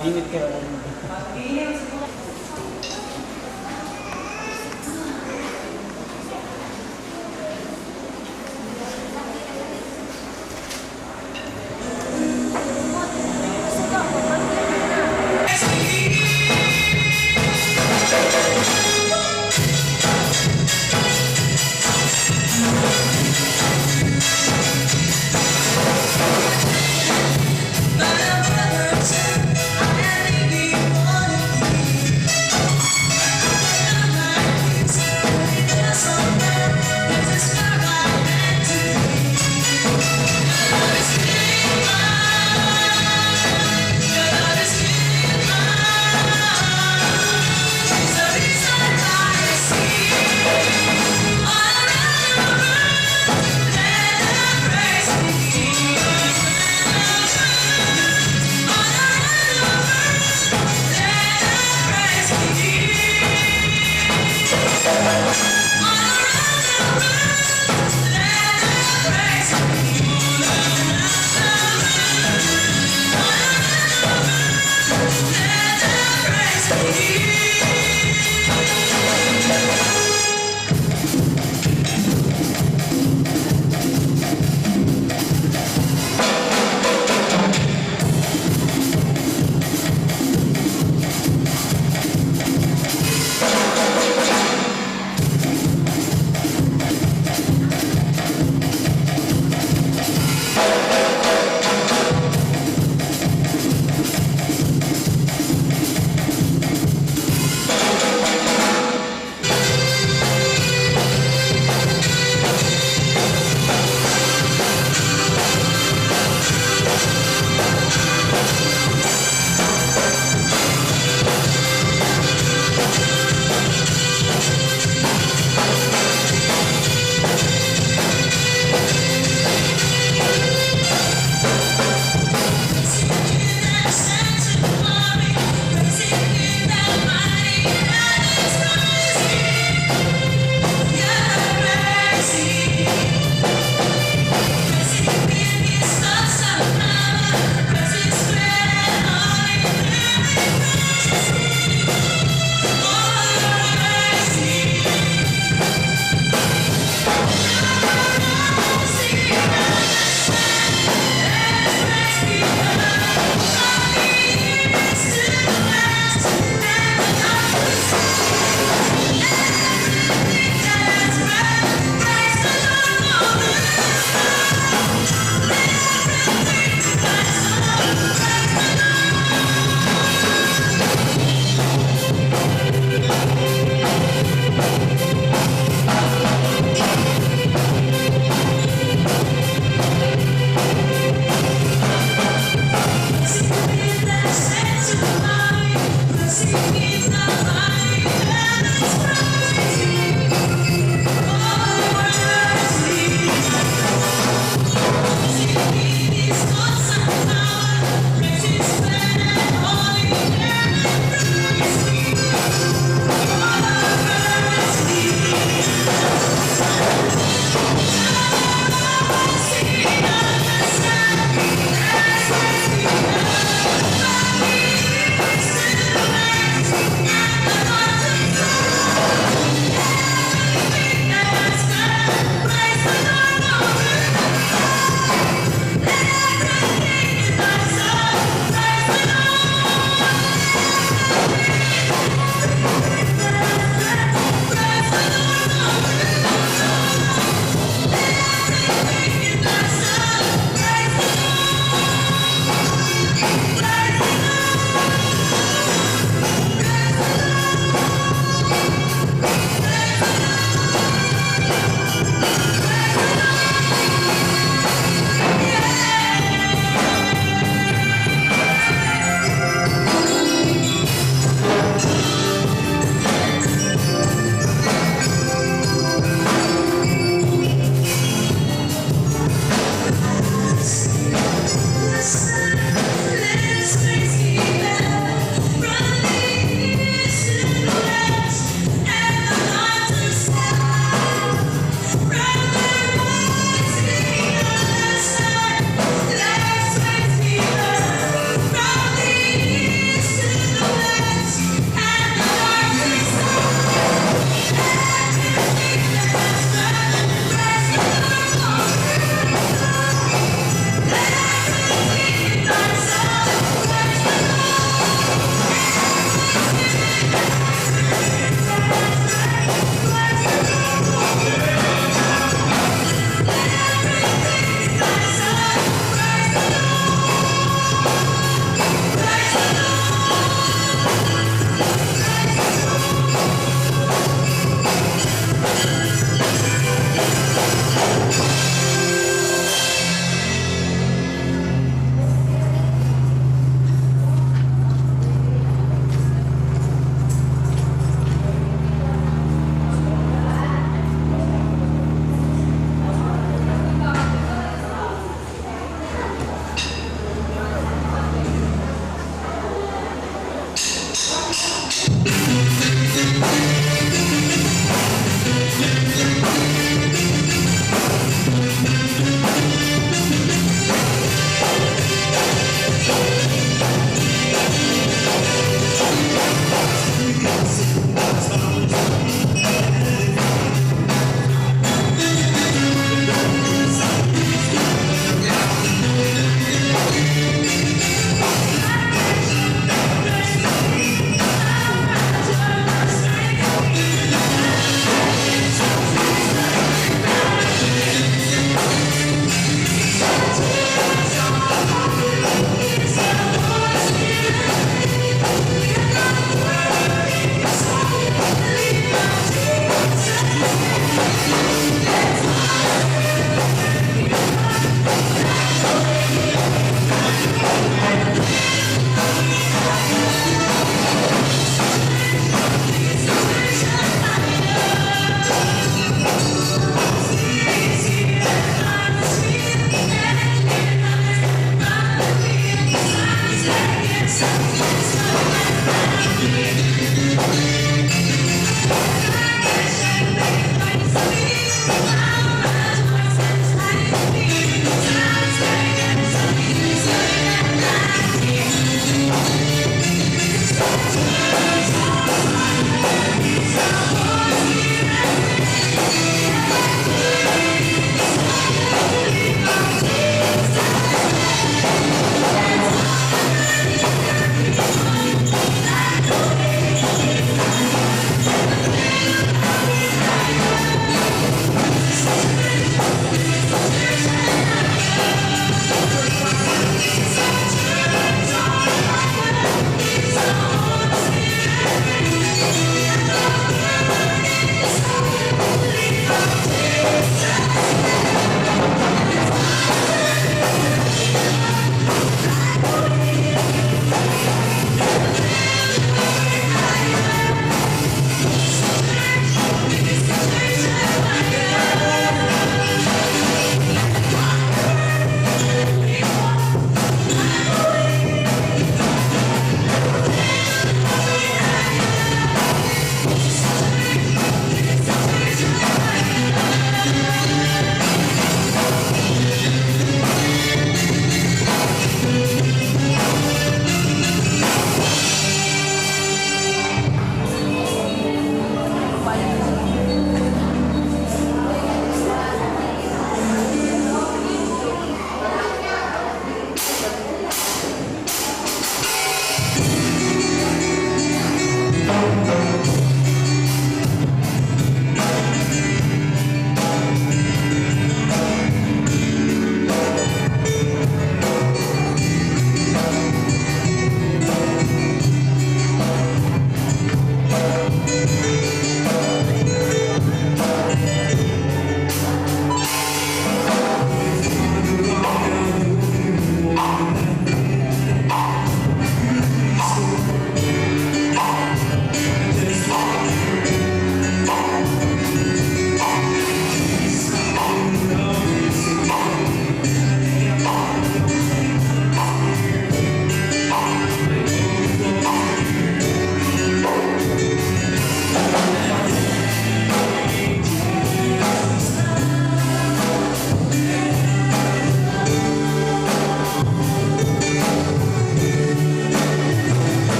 Init kayo.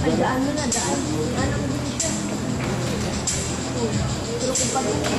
Ay, daan mo na, daan. Daan mo din siya. Oh, pero kung pag wala.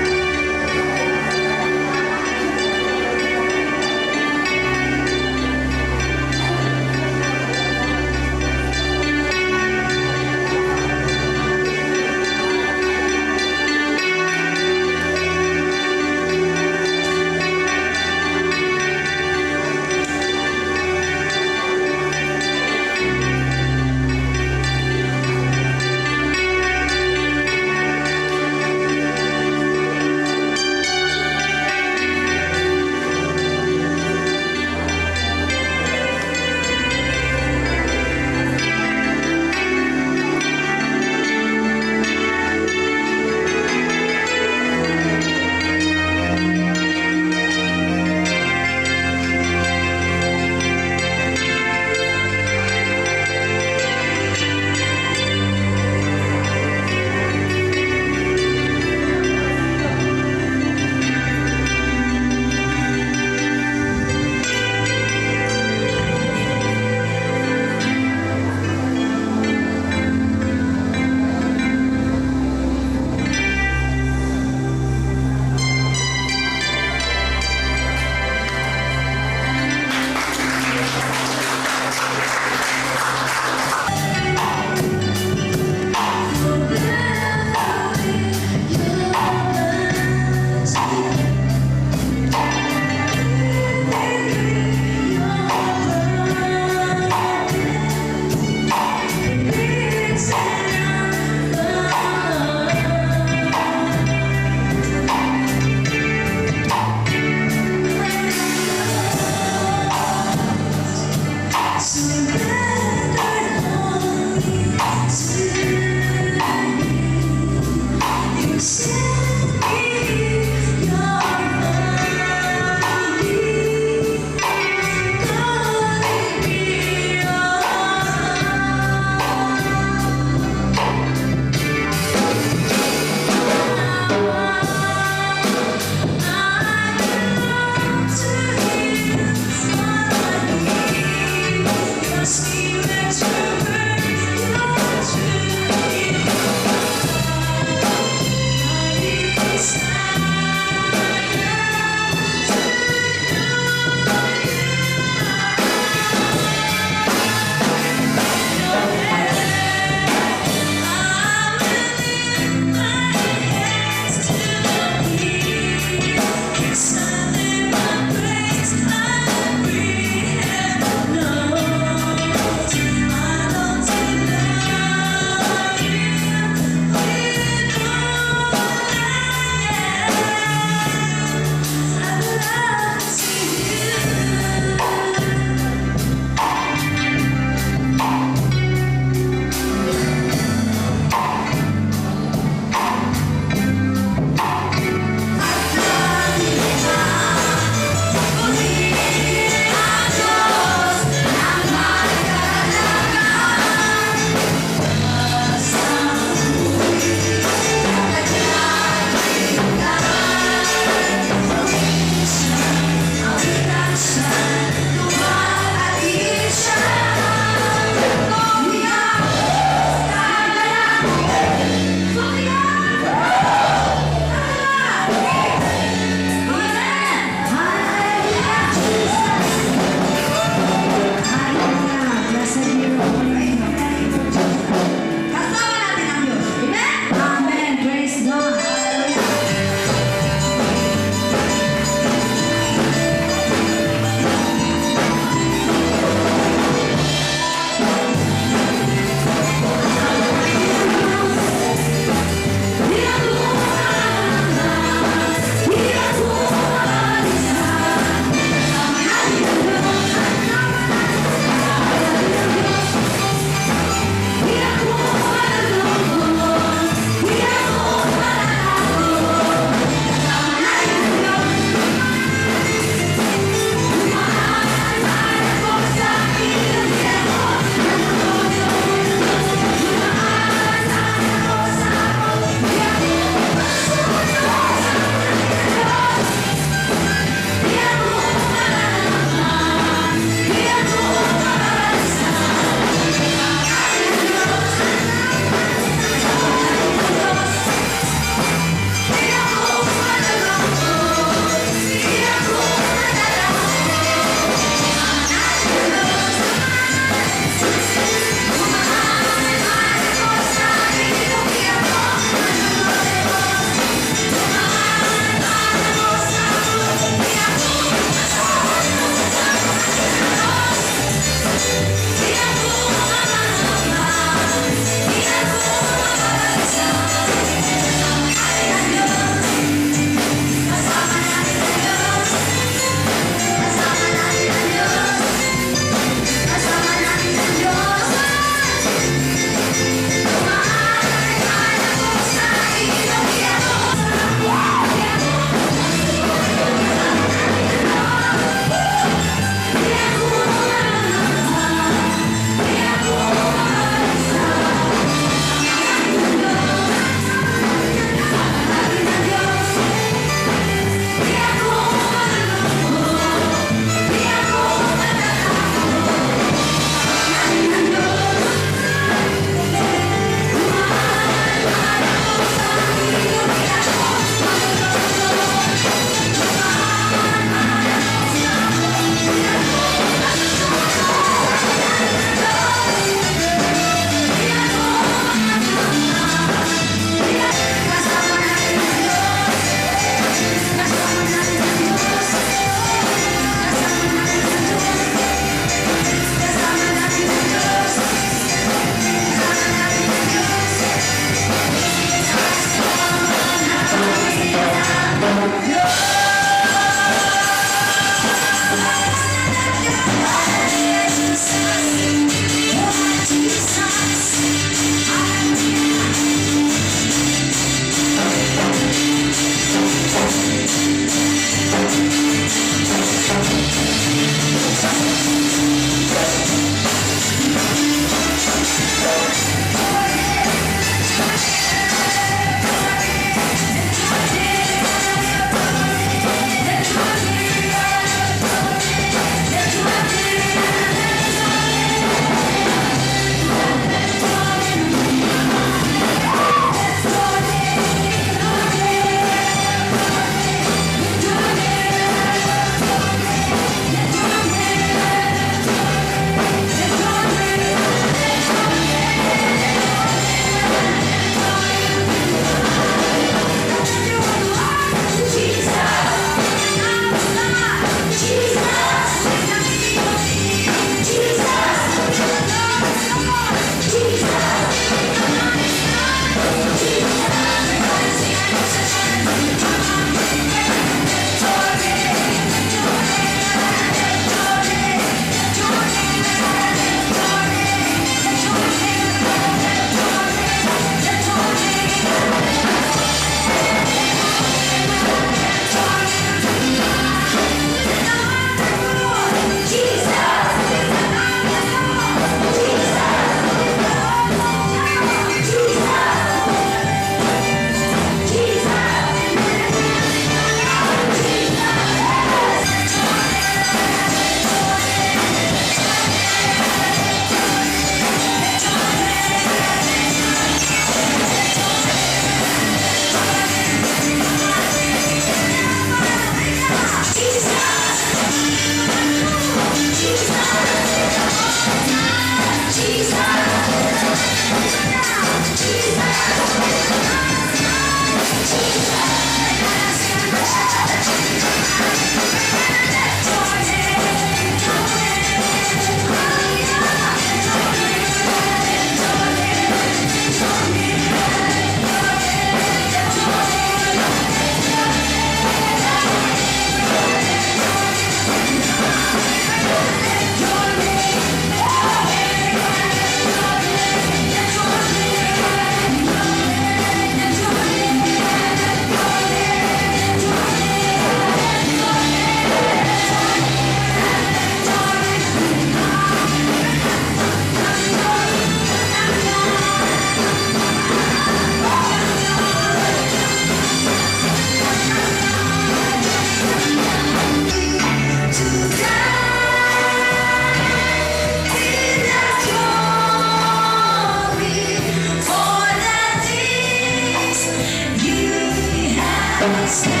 Has done.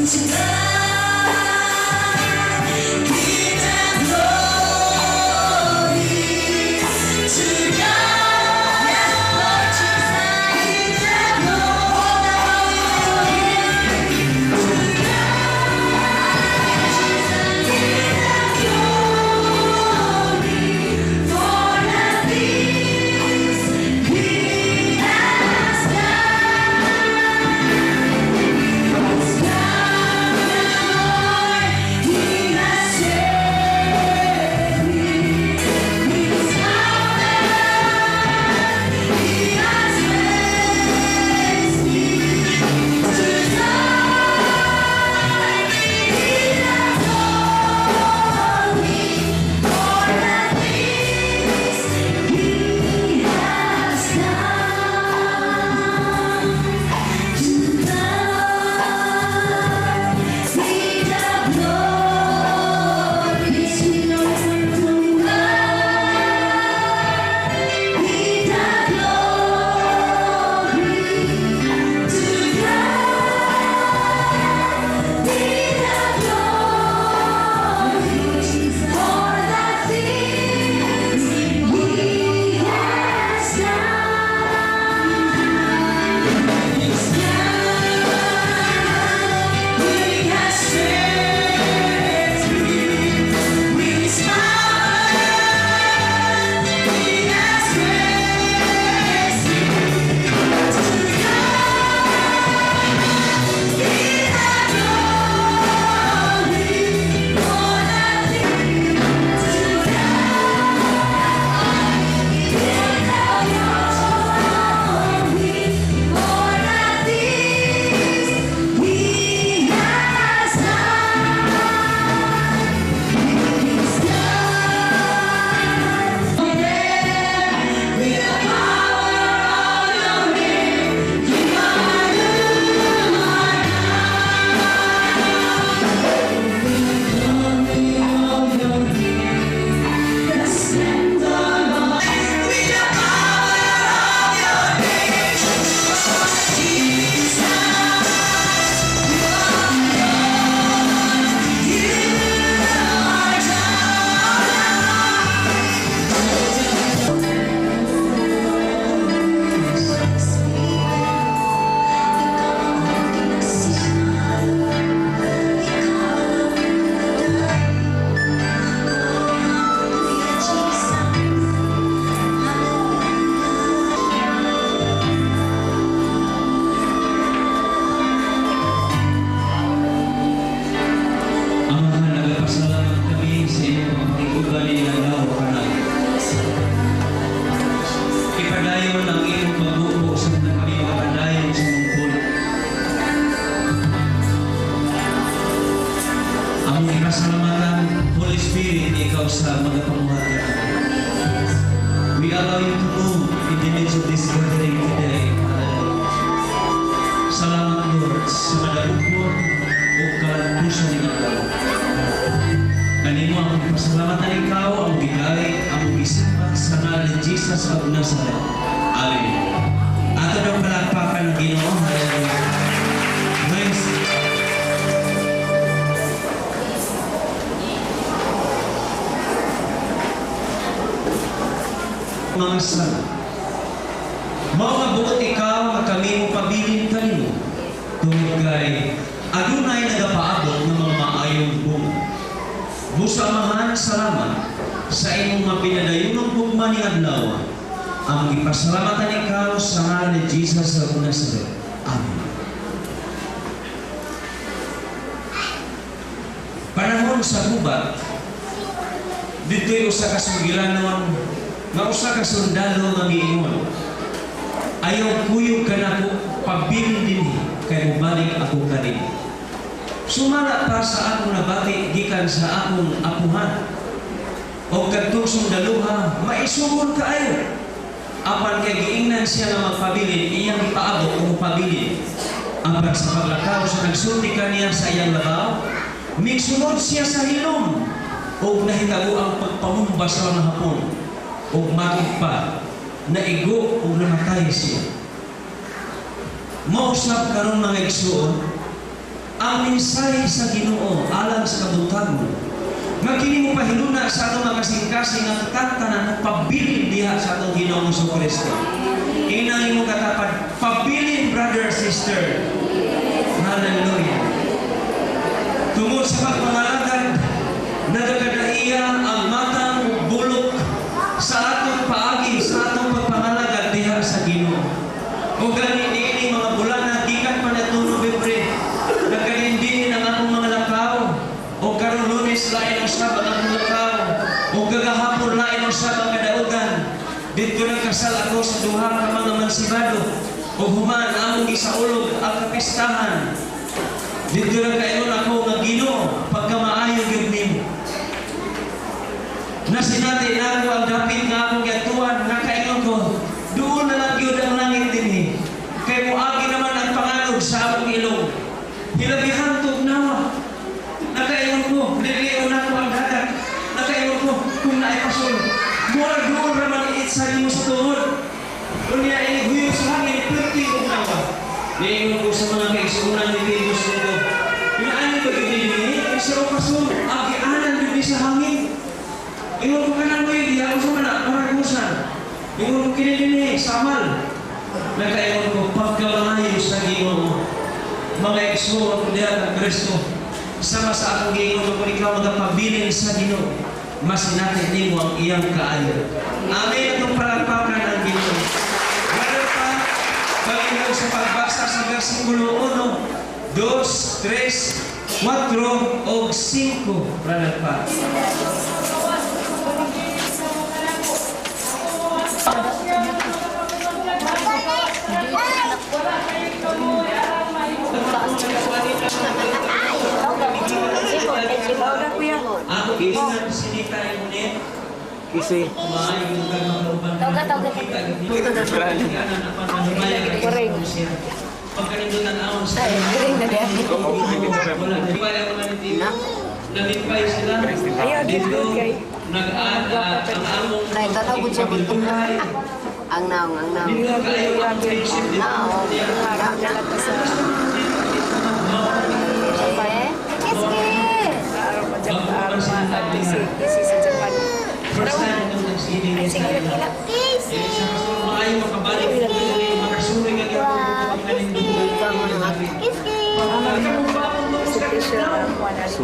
To God be the glory. To God, yes, Lord Jesus, be the glory. To God, Jesus, be the glory for the things He has done. God, Lord, He has saved me. With power, He has raised me. To God be the glory for the things He has done. To God be the glory. To God be the glory. To God be the glory for the things He has done. He has saved me with His power. He has raised me. To God be the glory for the things. To God be the glory for the things He has done. He's done. With the power of your name, you are Lord. The glory of your name, the splendor of with the power of your name, Jesus, you are Lord. You are Holy Spirit, Ikaw ang aming ginasihan. Ikaw ang aming gabay. Oh, hallelujah, Jesus. Hallelujah. Amahan, nagpasalamat kami sa iyong pagpakiguban ni adlaw kanay. Ipadayon ang iyong pagbubo sa mga kami makapadayon sa mong pulong. Among ipasalamatan, Holy Spirit, ikaw sa mga pamuhat kanami. We allow you to move in the midst of this gathering today. Hallelujah. Salamat, Lord, sa madalupon o kalampusan ng adlaw. Kanimo ang pasalamatan ikaw, ang gigay, ang gisimba sa ngalan ni Jesus of Nazareth. Amen. Ato daw palakpakan ng Ginoo. Hallelujah. Praise. Mga sala. Mao nga buot ikaw nga kami mo pabilin kanimo tungod kay adunay nagapaabot ng mga maayong bunga. Busa, Amahan, salamat sa imong mapinadayunong gugma ning adlaw. Ang ipasalamatan ikaw sa ngalan ni Jesus of Nazareth. Amen. Panahon sa gubat, dito'y usa ka sugilanon nga usa ka sundalo nga miingon, "Ayaw kuyog kanako, pabilin dinhi kay mobalik ako kanimo. Sumala pa sa akong nabati gikan sa akong apuhan." O kadtong sundaluha, maisugon kaayo. Apan kay giingnan siya nga magpabilin, iyang ipaabot o mopabilin. Apan sa paglakaw sa nagsulti kaniya sa iyang labaw, migsunod siya sa hilom ug nahitabo ang pagpamumba sa mga Hapon ug matud pa naigo ug namatay siya. Mausab karon, mga igsuon, ang mensahe sa Ginoo alang sa kabuntagon nga kini mo pahiluna sa atong mga kasing-kasing nga tanan mo pabilin diha sa atong Ginoong Kristo. Inang imong katapad, pabilin, brother, sister. Hallelujah. Tungod sa pagpangalagad, nagakadaiya ang matang ug bulok sa atong paagi, sa atong pagpangalagad diha sa Ginoo. O gani niini mga bulana gikan pa natong Nobyembre, nagkalindin ang akong mga lakaw. O karon Lunes, lain usab ang akong lakaw. O kagahapon, lain usab ang kadaugan. Didto nagkasal ako sa duha ka mga mansibado. O human among gisaulog ang kapistahan. Didto nagkaingon ako nga, "Ginoo, pagkamaayo gyud nimo." Nasinati nako ang dapit nga akong giatuan, nakaingon ko, "Duol na lang gyud ang langit dinhi. Kay moagi naman ang panganod sa among ilong. Hilabihan tog nawa." Nakaingon ko, liliw nako ang dagat. Nakaingon ko, kung naay pasol, mura duol ra man iitsa nimo sa tuhod. Unya inig sa hangin, perti og nawa. Niingon ko sa mga kaigsuonan ni Timus ko, "Inaani ba gyud dinhi? Kay sa pasol, agianan gyud ni sa hangin." Ingon ko, kanan mo yun, diha ko sa mana, maragusan. Ingon ko, kini dinhi, samal. Nakaingon ko, pagkamaayo sa Ginoo, mga igsoon ko diha kang Kristo, sama sa akong giingon ko, kung ikaw magapabilin sa Ginoo, masinati nimo ang iyang kaayo. Amen. Atong palakpakan ang Ginoo. Brother pa, palihog sa pagbasa sa versikulo 1, 2, 3, 4, o 5. Brother pa. Ako giingan sinita ngunit. Kasi Tawag, tawag. Correct. Ay, na Nalipay sila. Ayaw, Dito, good kay. nag-aad ang among Ay, tanaw ko siya. kabilduhay. Ang naong, ang naong. Dito kayo ang friendship dito. Naong. Eh, kiss. First time itong nagsiling. Ay, sige, ilak. Maayo makabalik. Makasuroy ka Ikaw mo na nga. So,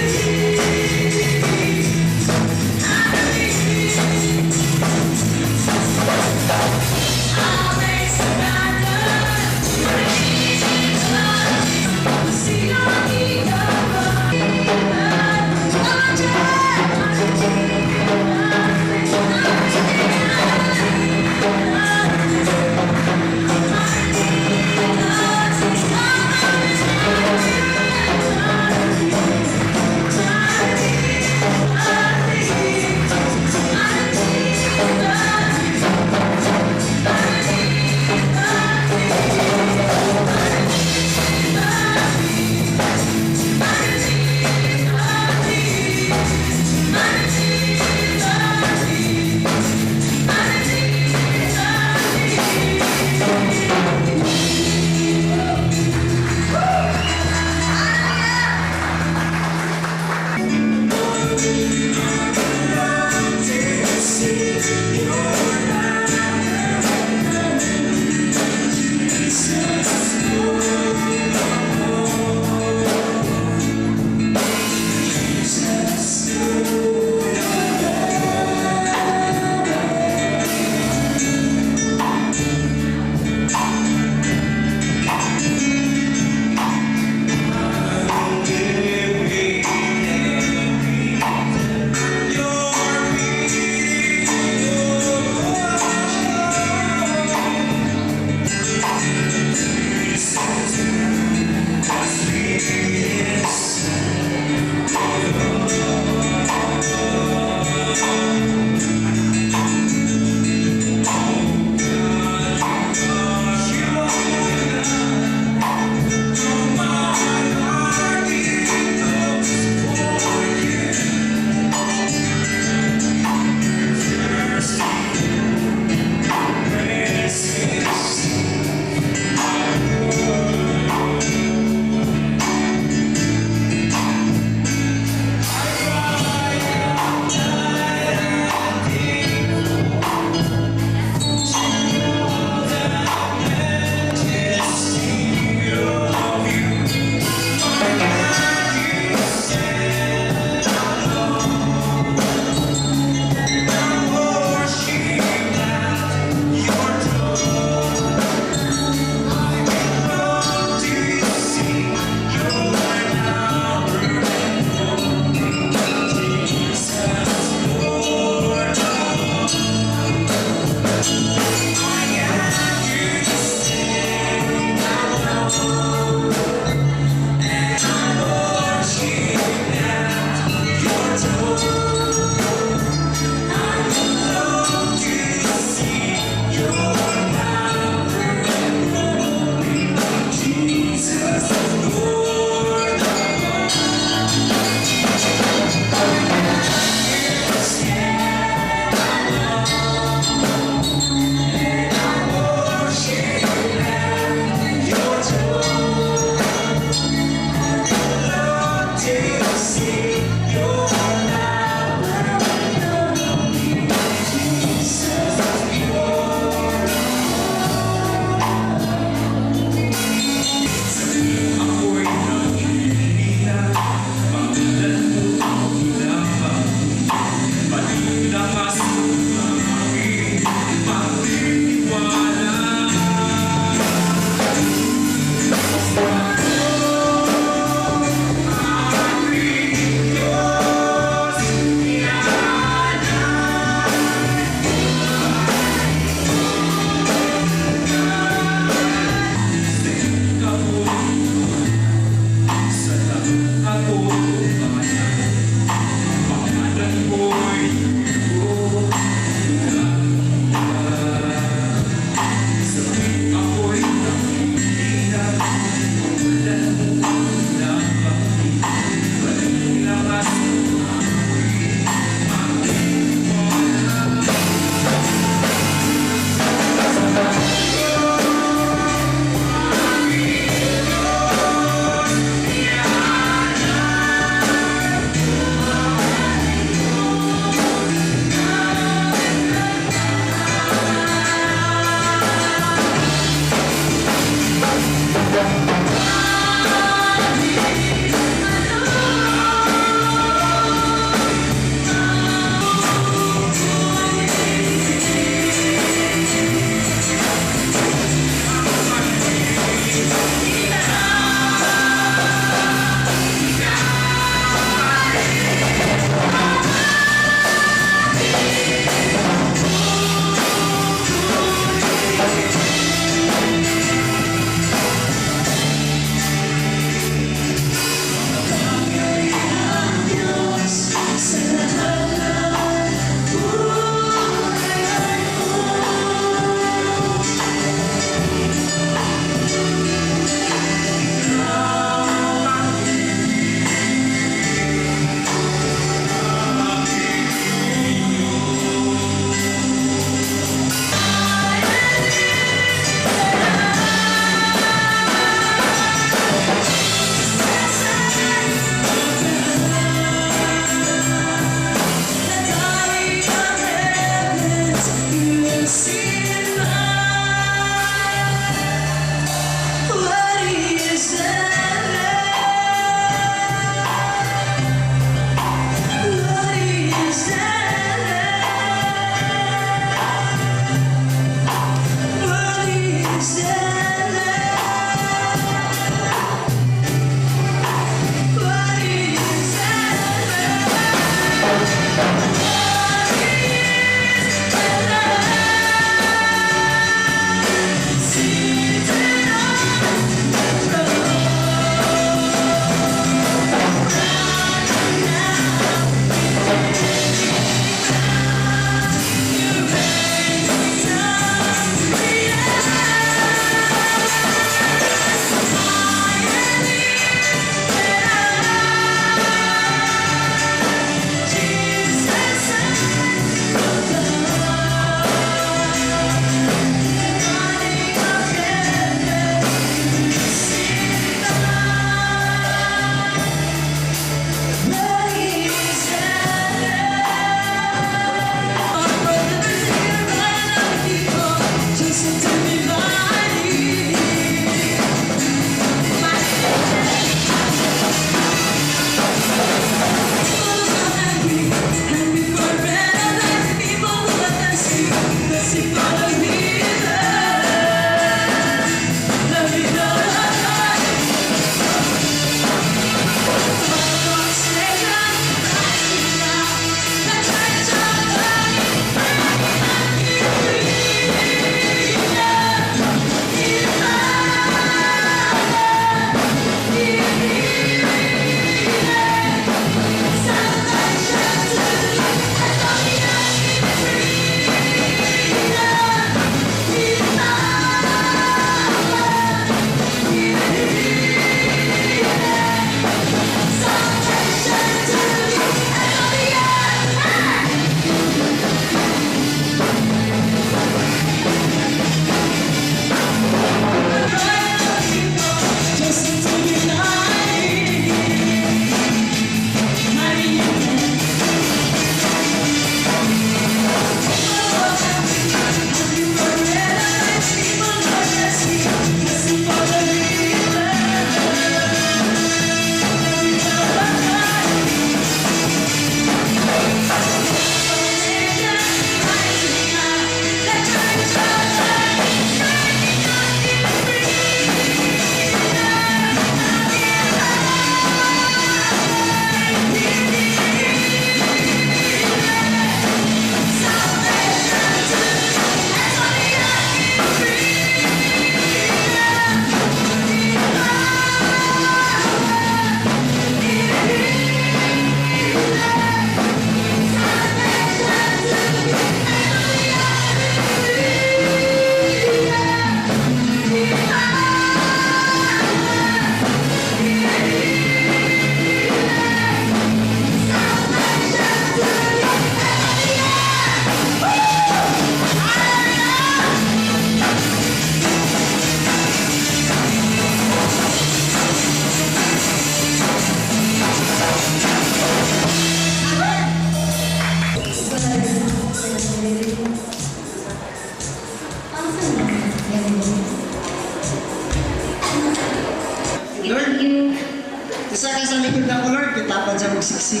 Isa ka sa likod na ko, Lord. Kitapan sa magsiksik.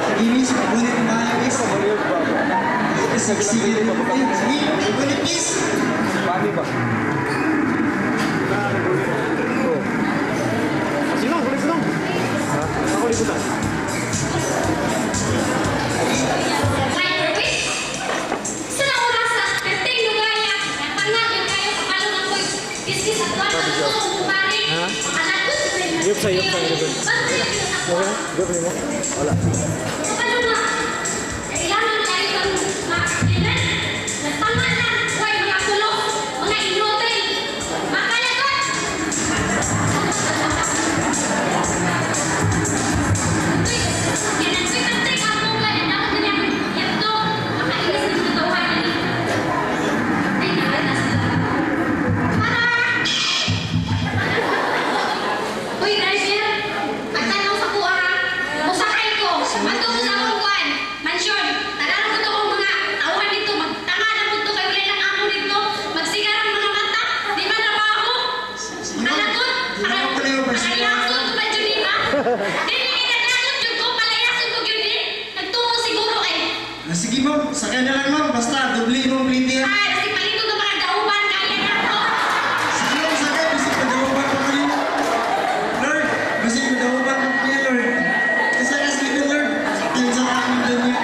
Sige, miss. Magunit mo maayo, miss. Siksik. Sige, magunit, miss. Paano ba? Oh. Sino? Kulit sino? Ha? Ako libutan. Ay, perwis! Sa oras sa perting lugaya, napangag yung kayo kapalo ng koy. Kiskis at wala na ito, kumari. Ha? Makalagot. Yup sa, yup sa, yup sa. Okay? Gawin mo? Wala. Kapalo nga. Kailangan kayo kang ma-ilan. Nagtama na, huwag mga kulok, mga inutil. Makalagot! Uy, driver! Pagtanaw sa kuha, ha? Musakay ko! Mato ko sa akong kuwan! Mansyon! Talaan ko to kong mga tauhan dito. Magtanga na po to kay wala lang amo dito. Magsigar ang mga mata. Di ba trabaho? Kalagot! Di ba pala yung Nakailason ko ba dyan eh, ha? Dili, naglagot yun ko. Palayason ko yun eh. Nagtuo siguro eh. Ah, sige, ma'am. Sakay na lang, ma'am. Basta, doble mo ang plate yan. Ay, kasi palito ng mga dauban. Kaya na ako. Sige, ma'am. Sakay. Bisig padawaban pa kanina. Lord, bisig padawaban pa kanina, Lord. Isa ka sa likod, Lord. Sakay sa akin din niya.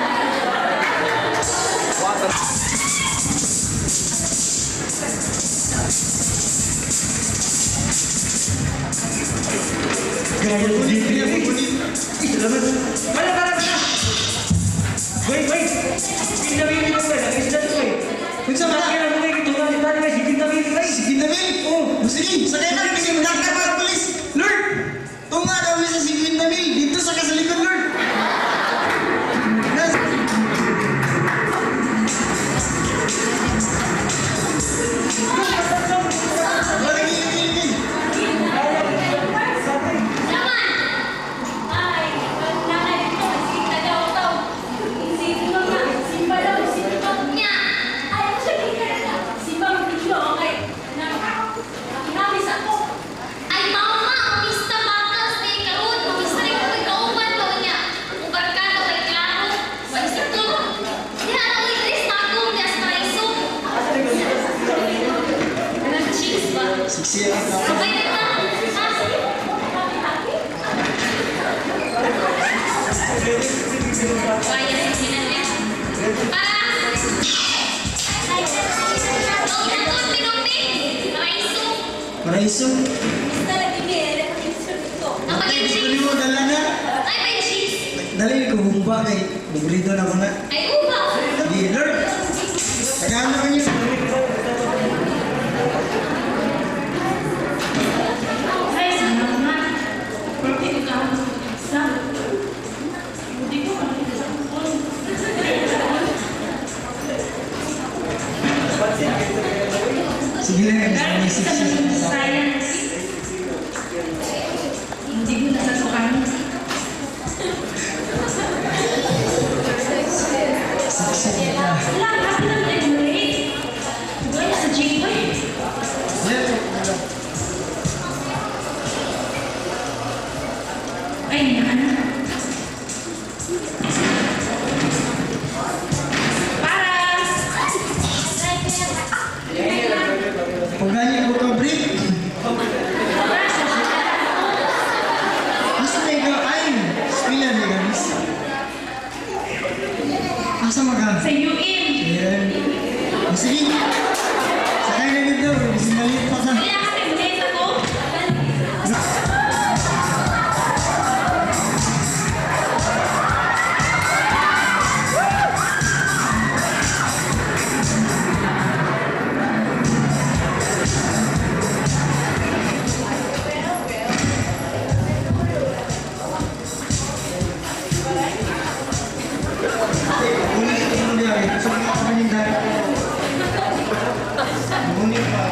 Grabe Magunit, dito. niya, magunit. Salamat. Wala, wala, wala. Wait, wait. Pinawili mo ba? Nag-isla ko eh. Unsa ba? Kaya mo kayo tungan ni Tani kasi pinawili ba? Sige na, Mil. Oh, sige. Sakay na. Bisig madakta pa ang pulis. Lord, tunga daw niya sa sige na, Mil. Dito sa kasalikod, Lord. Nas- Lord, lagi, lagi, lagi. Laman! Ay, nanay dito, nagsigtagaw-taw. Isipin mo nga, simba daw, simba. Nya! Ay, ako siya gikarga. Simba magpilo, okay. Nakihamis ako. Ay, mama, umista bakas ni karon, umista rin ko kauban daw niya. Ang barkada kay Klaro, sa ko. Diha na uy, Chris, tagong niya sa raiso. Anong cheese ba? Siksi ang tao. Okay na ta. Ha? Kaya sa sinanay. Para! Nagkakot, pinumpi! Raiso! Paraiso. Basta lagi niya, nakakinsur dito. Ang Ay, gusto pag-cheese! niyo, dala na. Ay, may cheese! Dali ko humba kay bugrito na ko na. Ay, uba! Sige, Lord. Tagaan na kanyo. Ay, salamat. Porque ikaw ang isa. Hindi ko makita sa phone. Sige lang, Dahil sige, isa sige. ng science. Hindi ko nasasukan. Siksi na. Wala, kasi nang nag-rate. Gaya sa J-Boy. Ay, ano? Para! Kung ganyan ko ka, break. Asa na ikaw? Ay, eskwela na ikaw, miss. Asa maga? Sa UM. Ayan. O, sige. Sakay na dito. Sinalit pa ka. Kaya kasi late ako. Ngunit ito mo diyan. Sa mga kapaninda. Ngunit pa.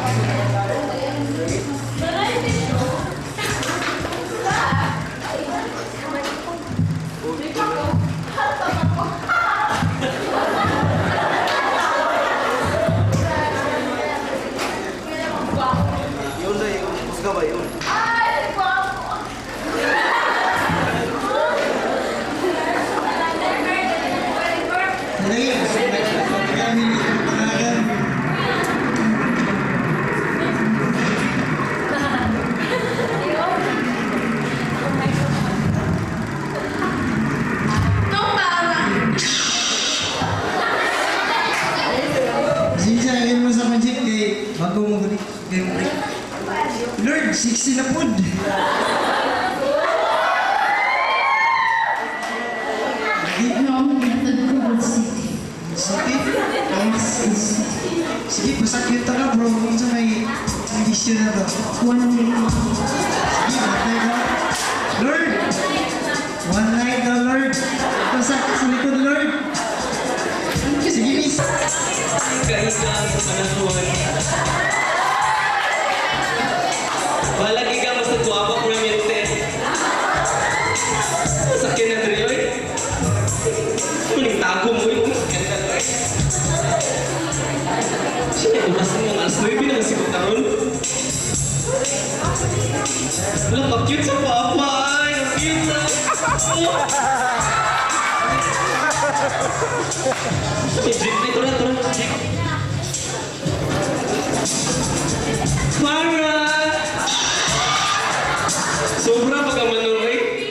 Bago mo gani. Kay mo break. Lord, 60 na pud. No, ginatod ko Wood City. Sige. Sige, pasakit ka bro. Kung sa may issue na to. 1 million. Sige, matay ka. Lord! One night daw, Lord. Pasakit sa likod, Lord. Sige, miss. Kahiga sa panahon. Balagi ka basta tuwapa ko ng yente. Masakyan na diri, oy. Muning tago mo yung masakyan na oy. Siya na oras ng alas 9 na kasi taon. Wala ka cute sa papa ay. Ang cute na. Oh. May drip na ito na, ito na, drip. Para! Sobra pagkamanong eh.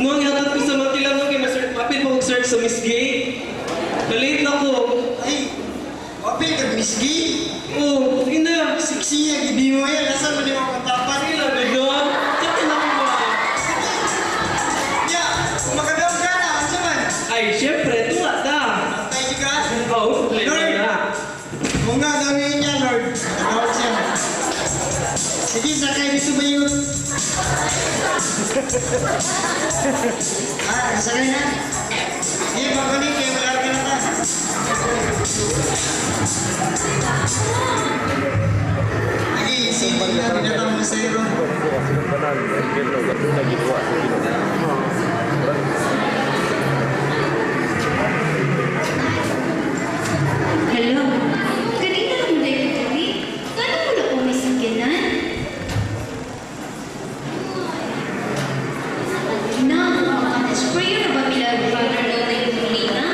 Mo ang ihatod ko sa mga tilang kay ma-search, mapil mo search sa Miss Gay. Nalate na ko. Ay, wapil ka, Miss Gay. Oh, sige na. Sexy ya, gidi mo yan. Asa mo di mo katapan? Sige lang, medyo. Sakit na ko ba? Sige. Ya, makadam ka na. Ano man? Ay, syempre, tuwa ta. Matay ka. Oh, late Lord. na. Kung nga gawin niya, Lord. Tawag siya. Sige, sakay dito ba yun? Ah, sakay na. Sige, babalik kayo. Malarga na ka. Sige, isipin na. Pinatang mo sa iyo. Hello. Kanina lang ba yung uwi? Kano mo na kung may sakyanan? Na, makanas prayer na ba mila brother no na yung Lina?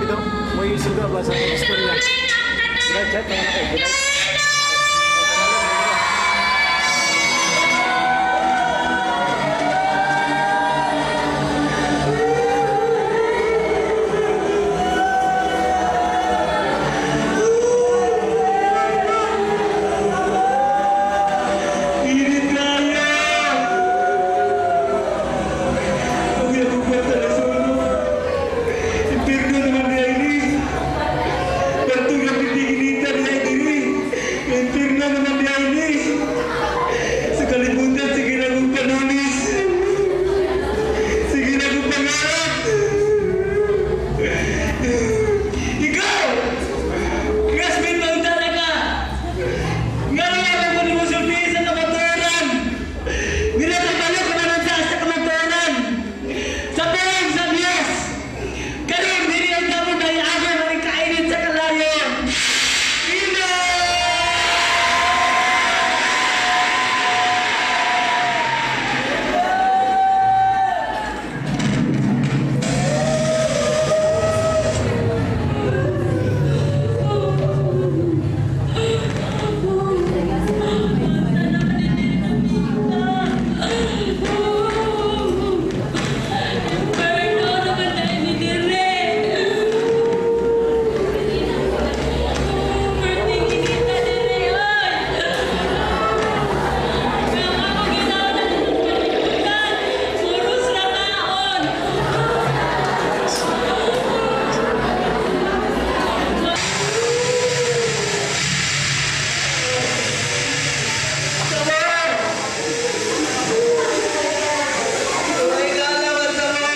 Bitaw, mo isuga ba sa Pero istorya? wala na ang tanan. Chat na ako. Gana! Init kaya! Ang iyong kwenta na sulo. Impirno naman niya ini. Bertong na piniginitan niya ini. Impirno naman niya ini. Sa kalibutan, sige na kong panulis. Sige na kong pangarap. Ikaw! Classmate mo talaga! Nga naman ko ni mo sulti sa kamatuoran! Ginatagalo ko na sa kamatuoran! Sa tuwing sa Diyos! Karon dili ang damo na iago na kainit sa kalayo! Ina! Pero naman tayo ni Dire. Pertingin kita dire, oy. Kung ako ginawa na kalimutan, puros na kaon. Ay, kalawan sa mo!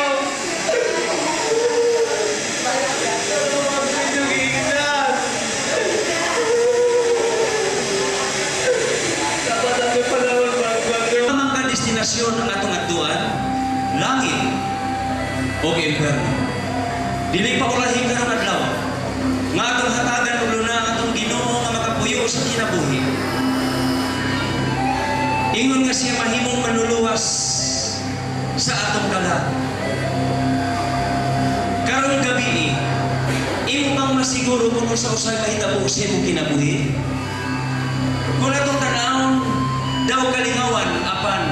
Dapat ang panahon magbago. Ang ka destinasyon ang atong adtuan, langit o impyerno. Dili pa ulahi karong adlaw. Nga atong hatagan og luna ang atong Ginoo nga makapuyo sa kinabuhi. Ingon nga siya mahimong manluluwas sa atong kalag. Karong gabi, imo bang masiguro kung unsa usay kahitabo sa imong kinabuhi? Kung atong tan-awon, daw kalingawan apan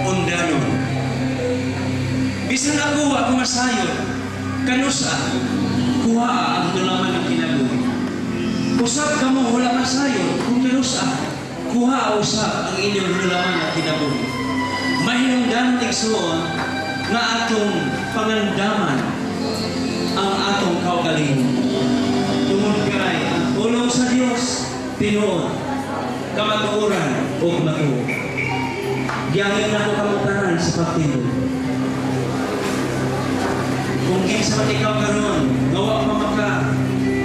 undanon. Bisan ako ako masayon, kanusa, kuha ang tulaman ng kinabuhi. Usab kamo wala masayon, kung kanusa, kuha usab ang inyong tulaman ng kinabuhi. Mahinungdanon igsuon nga atong pangandaman ang atong kaugalingon. Tungod kay ang pulong sa Dios tinuod, kamatuoran ug matuod. Giyangin nako kamo tanan sa pagtinog. Kung kinsa man ikaw karon, gawa pa maka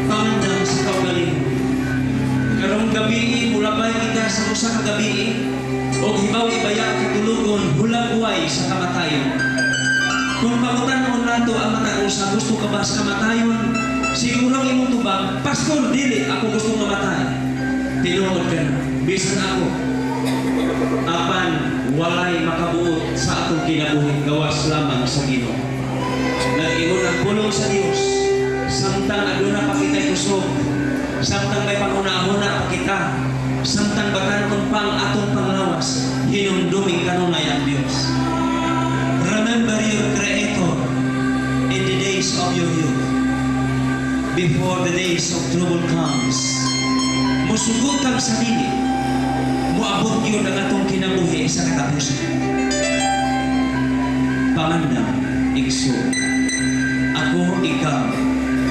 pangandam sa kaugalingon. Karong gabi mulabay kita sa usa ka gabi og hibaw ibaya katulugon hulagway sa kamatayon. Kung pangutan-on nato ang matag usa, gusto ka ba sa kamatayon? Siguro ang imong tubag, Pastor, dili ako gusto mamatay. Tinuod ka na, bisan ako. Apan walay makabuot sa atong kinabuhi gawas lamang sa Ginoo. Nag-ingon ang pulong sa Dios, samtang aduna pa kita'y kusog, samtang may panghuna-huna pa kita, samtang batanon pa ang atong panglawas, hinumdumi kanunay ang Dios. Remember your Creator in the days of your youth, before the days of trouble comes. Musugot kang sarili, muabot yun ang atong kinabuhi sa katapusan. Pangandam, igso, ako, ikaw,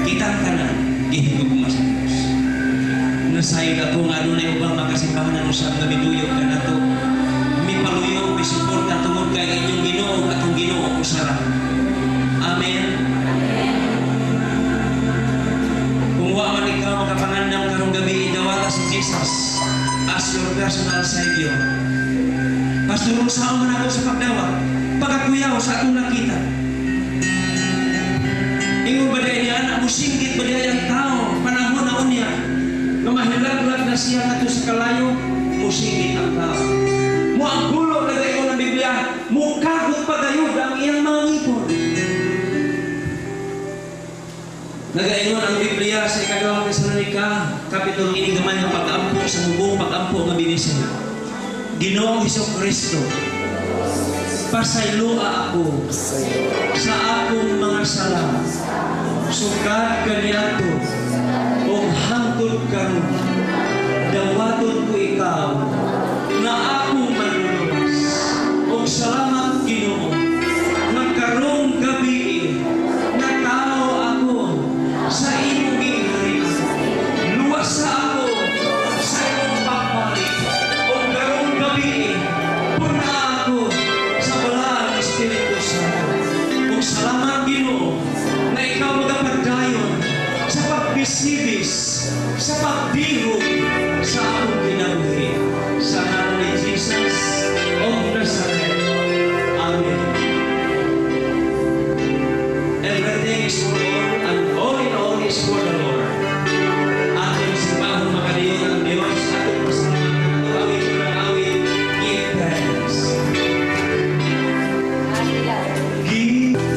kitang tanan, gihigugma sa Diyos. Nasayod ako nga adunay ubang makasimbahan ang usab nga miduyog ka nato. Mipaluyo, misuporta tungod kay inyong Ginoo ug atong Ginoo usara. Amen. Kung wa man ikaw makapangandam karong gabi, idawata si Jesus as your personal Savior. Pastor, unsaon man ako sa pagdawat? Pagkakuyaw sa atong nakita. Ingon ba dahil niya, anak, musinggit ba dahil ang tao, panahon na unya, nga mahilaglag na siya ngadto sa kalayo, musinggit ang tao. Muanggulo na gayon ang Biblia, mukagot pa gayud ang iyang mga ngipon. Nagaingon ang Biblia sa Ikaduhang Tesalonika, Kapitulo ini gamay nga pag-ampo sa mubong pag-ampo nga binisaya. Ginoong Hesus Kristo, pasayloa ako sa akong mga sala. Sukad kaniadto ug hangtod karon, dawaton ko ikaw nga akong Manluluwas. Ug salamat, Ginoo, nga karong gabi natawo ako sa imong gingharian. Luwasa ako sa imong pagbalik. Ug karong gabi pun-a ako sa Balaang Espiritu Santo. Ug salamat, Ginoo, nga ikaw magapadayon sa pagbisibis, sa pagdihog sa akong kinabuhi. Sa ngalan ni Jesus of Nazareth. Amen. Everything is for all and all in all is for the Lord. Atong simbahon makaliyon ang Diyos, atong pasalamatan, atong awit ng awit, give thanks. Give. Hallelujah.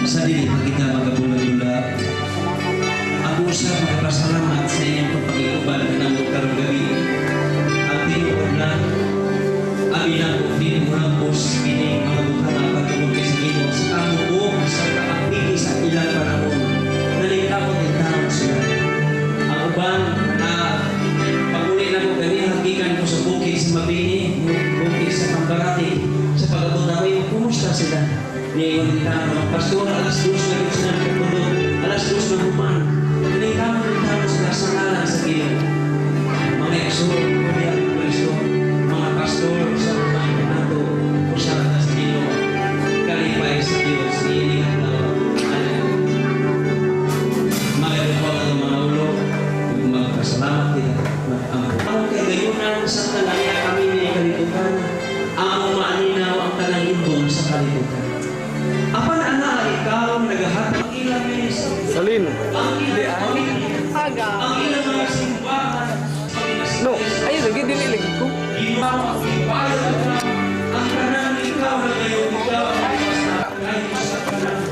Sa dili pa kita magabulag-bulag, ako sa magpasalamat sa inyong pagpag-iuban kanamo karong gabi. Ang tinuod lang, abi na ko, dili mo lang boss kini mga butanga patungod kay sa Ginoo sa kamubo sa kaapigi sa ilang panahon. Nalingkamot in taon sila. Ang uban na pag-uli na ko ganiha gikan ko sa bukid sa Mabini, bukid sa Kambarati, sa pag-abot ako yung kumusta sila. Niingon din tao, mga pastor, 2:00 na rin sila nagpupundot, 2:00 na human. Nalingkamot in taon sila sa ngalan sa Ginoo. Mga igsoon, kuya, Kristo, mga pastor sa mga nato, usa ka sa Ginoo. Kalipay sa Diyos, iining adlaw. Magandang po ang mga ulo, magpasalamat kita, mag-ampo. Ang kagayunan sa tanan kami ni kalibutan, ang maaninaw ang tanang indong sa kalibutan. Apan ana ikaw nagahatag ang ilang ministry, Salin. ang ilang mga simbahan, No, ay lagi dili lagi ko. Ginoo ang ibayad ka, ang tanan ikaw na ngayon, ikaw ang basta, kahit sa tanan.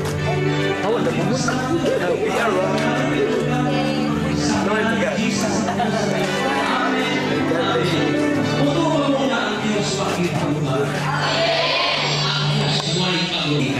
Awa na pumunta. We are wrong. Sa ngalan ni Jesus. Amen. Amen. Mutubo mo na ang Diyos bakit ang ba? Ang Diyos way pag-uli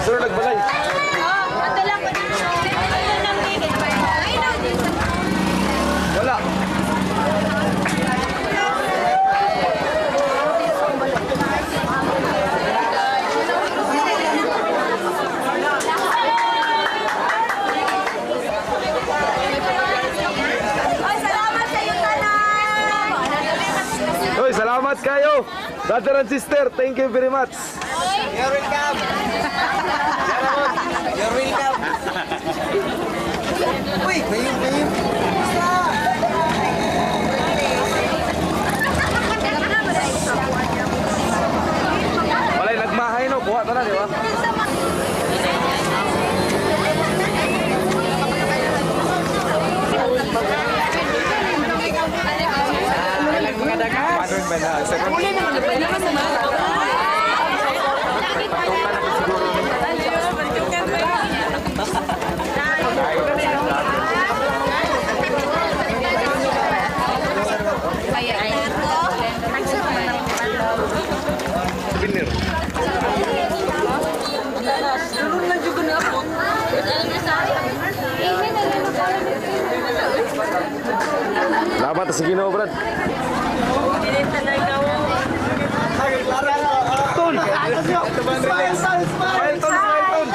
Sir, nagbalay. Ato lang ko dito. Wala. Ay, salamat sa iyo tanan. Hoy, salamat kayo. Brother and sister, thank you very much. You're welcome. You're welcome. Uy, kayo, kayo. Walay nagmahay no, kuha ta na, di ba? Modern ba na? Second. Souvenir. Salamat sa Ginoo, Brad. Tol! Smile, smile, tol, smile, tol.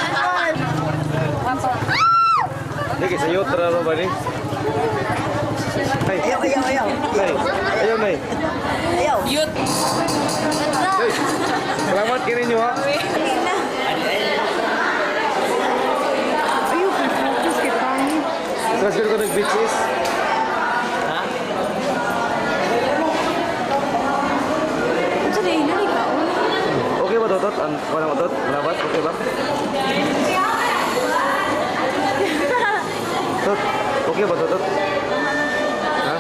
Hindi, sa iyo, tara ba ni? Ay, Ayaw, ayaw, ayaw. ay, ayaw na eh. Ayaw. Ay, salamat kayo ninyo ha. Transfer ko ng bitches. Okay ba, Totot? Ang wala mo, Tot? Wala ba? Okay ba? Tot, okay ba, Totot? Ha?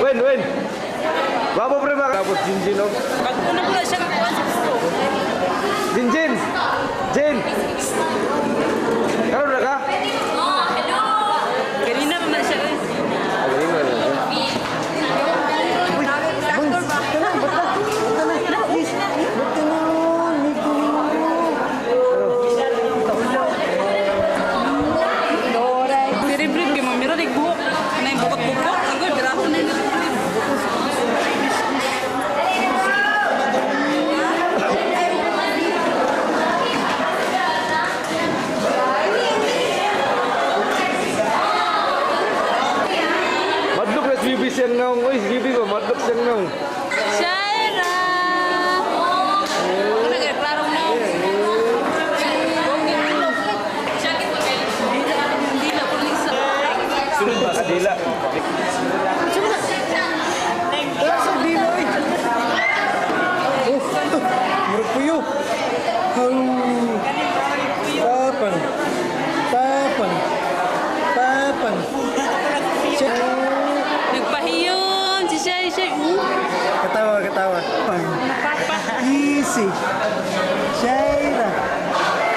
Wen, Wen! Bapo pre ba? Tapos Jinjin, oh. Pag-una ko lang siya kakuha sa gusto. Jinjin! Jin! Karon na ka? Kanina pa man siya. Ah, galing na rin. Very brief, kay mamira rin buhok. Ano yung bukot-bukot? Ang good, birahon na yun. Madlok na si Bibi siyang naong. Uy, si Bibi ba? Madlok siyang naong. Shaira! Ako nagreklarong na. Adila. Wala sa dilo eh. Oh, murag puyo. Hau. Tapan. Tapan. Tapan. Check. Nagpahiyom si Shay Shay. Katawa, katawa. Pang. Easy. Shaira.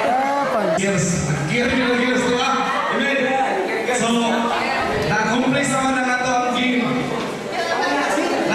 Tapan. Yes, gear.